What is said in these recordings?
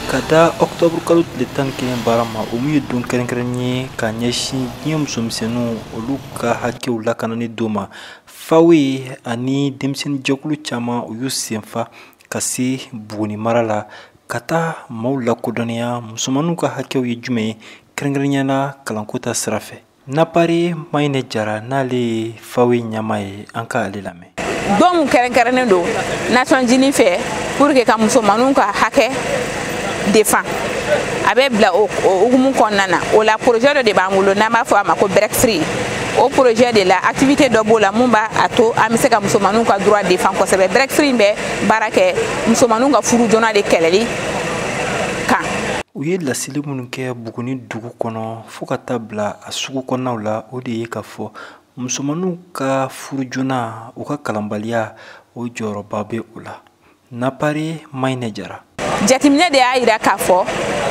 Ka da octobre kalo tile 11 baara ma, o min ye don kɛrɛnkɛrɛnnen ye ka ɲɛsin diɲɛ musomisɛnninw olu ka hakɛw lakanani don ma, FAWE ani denmisɛnninjɛkulu caman u y'u senfa ka se Buguni mara la ka taa maaw lakodɔnniya musomaninw ka hakɛw ye jumɛn ye, kɛrɛnkɛrɛnnenya la kalanko ta sira fɛ. Napare Mayinɛ Jara, n'ale ye FAWE ɲɛmaa ye, an ka ale lamɛn. Don mun kɛrɛnkɛrɛnnen don Nations Unies fɛ pour que ka musomaninw ka hakɛ défend, a bɛ bila o hukumu kɔnɔna na. O la, projet dɔ de b'an bolo n'an b'a fɔ a ma ko Break Free. O projet de la, activité dɔ b'o la mun b'a a to an bɛ se ka musomaninw ka droit défend kosɛbɛ. Break Free bɛ baara kɛ musomaninw ka furu joona de kɛlɛli kan. U ye laseli minnu kɛ Buguni dugu kɔnɔ fo ka taa bila a sugu kɔnɔnaw la, o de ye k'a fɔ musomaninw ka furu joona, u ka kalanbaliya, o jɔyɔrɔba bɛ o la. Napare Mayinɛ Jara. Jateminɛ de y'a yira k'a fɔ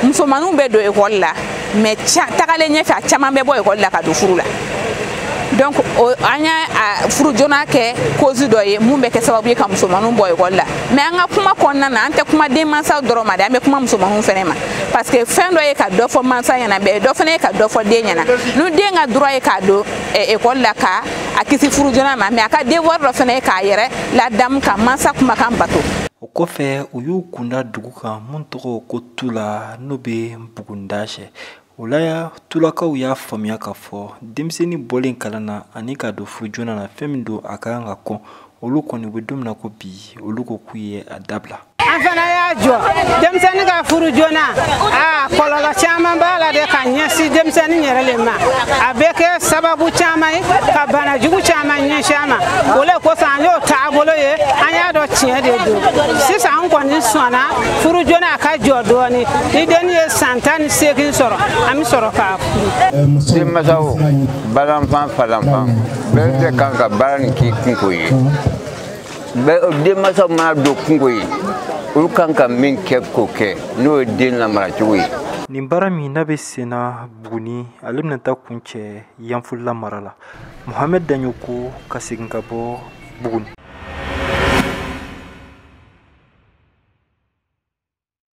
musomaninw bɛ don ekɔli la, mais tagalen ɲɛfɛ, a caman bɛ bɔ ekɔli la ka don furu la. Donc an y'a furu joona kɛ cause dɔ ye mun bɛ kɛ sababu ye ka musomaninw bɔ ekɔli la. Mais an ka kuma kɔnɔna na, an tɛ kuma denmansaw dɔrɔn ma dɛ, an bɛ kuma musomaninw fɛnɛ ma, parce que fɛn dɔ ye ka dɔ fɔ mansa ɲɛna, mais dɔ fɛnɛ ye ka dɔ fɔ den ɲɛna. Ni den ka droit ye k'a don ekɔli la ka a kisi furu joona ma, mais a ka devoir dɔ fɛnɛ ye k'a yɛrɛ ladamu ka mansa kumakan bato. O kɔfɛ, u y'u kunda dugu kan mun tɔgɔ ko Tula, n'o bɛ Bugunda sɛ. O la, Tulakaw y'a faamuya k'a fɔ denmisɛnnin bɔlen kalan na ani ka don furu joona na, fɛn min don, a ka kan ka kɔn. Olu kɔni, u bɛ don min na ko bi, olu ko k'u ye a dabila. An fana y'a jɔ denmisɛnnin ka furu joona, aa, kɔlɔlɔ caman b'a la dɛ ka ɲɛsin denmisɛnnin yɛrɛ le ma. A bɛ kɛ sababu caman ye ka bana jugu caman ɲɛsin a ma. O le kosɔn an y'o taabolo ye, an y'a dɔn tiɲɛ de don. Sisan an kɔni sɔnna furu joona a ka jɔ dɔɔni. Ni denni ye san 18 sɔrɔ, an bɛ sɔrɔ k'a furu. Denmansaw, balanfan falanfan bɛɛ de kan ka baara nin k'i kunko ye. Bɛɛ, denmansaw mana don kunko ye, olu kan ka min kɛ k'o kɛ, n'o ye den lamaracogo ye. Nin baara min n'a bɛ senna Buguni, ale bɛna taa kuncɛ Yanfolila mara la. Mohamɛd Daɲoko ka segin ka bɔ Buguni.